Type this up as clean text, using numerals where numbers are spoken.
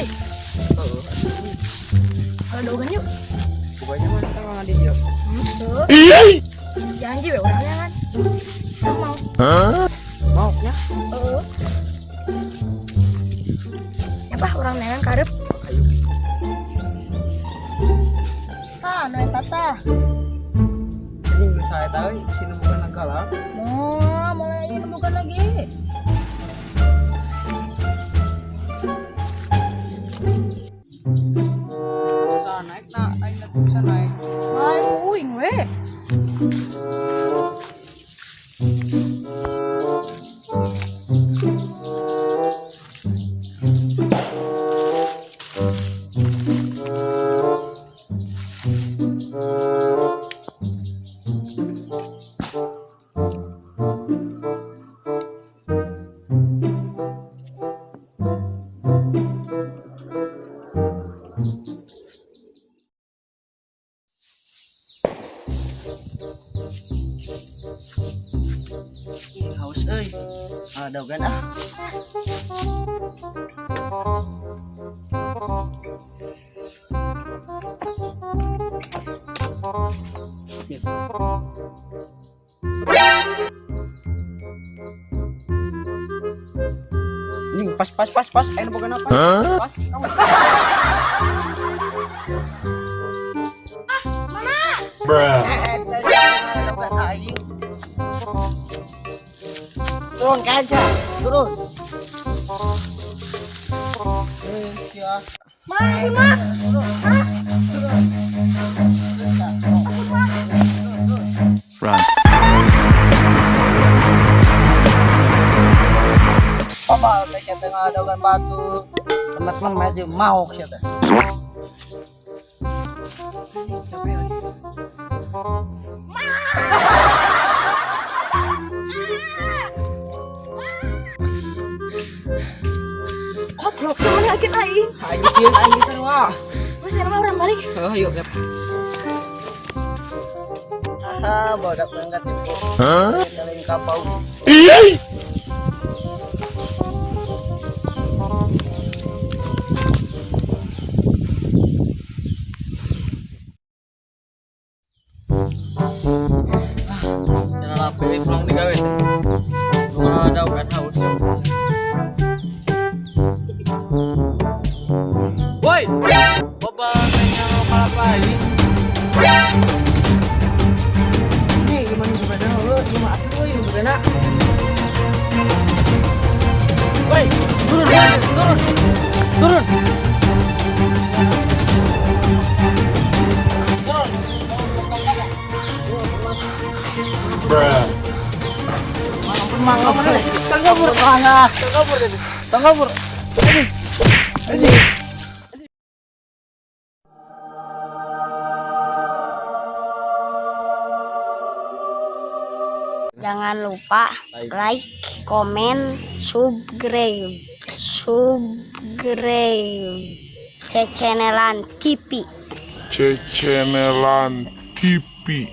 Euy. Heeh. Kalau dogan yuk. Pokoknya mah kita nggak di dia. Tuh. Janji we orangnya kan. Mau. Mau nya? Heeh. Ya bah urang neangan karep. Ayo. Ah, nu eta tah. Anjing geus saya tahu si nemukan nagala. Mau mulai nemukan lagi. Bisa naik nah, aing bisa naik. Naik uing we. Ih, haus euy. Ah, dogan ah. Anjing, pas pas pas pas, ayo bukan apa? Pas, kamu. Mana? Bruh. Eh, dogan aing. Turun kaca, turun. Eh, ya. Mana mah? Hah? Turun. Run. Apa teh sia teh ngadogan batu. Lemet-lemet jeung maok sia teh. Capek euy. Goblok sama yakin aing. Aing sieun aing sarua. Wes sekarang urang balik. Heuh, yuk. Yap. Haha, bodak banget itu. Huh? Lain kapau. Jangan lapar pulang digawe teh. Lu ada kan haus ya. Woi, boba kayaknya mau kalapai. Nih, gimana gimana lu? Ieu mah asli euy gimana? Woi, turun, turun, turun. Turun. Bruh. Ampun mang, ampun. Tangga mana? Kabur ini. Tangga bur. Anjing. Jangan lupa like, komen, subscribe. Subscribe. Cecenelan TV. Cecenelan TV.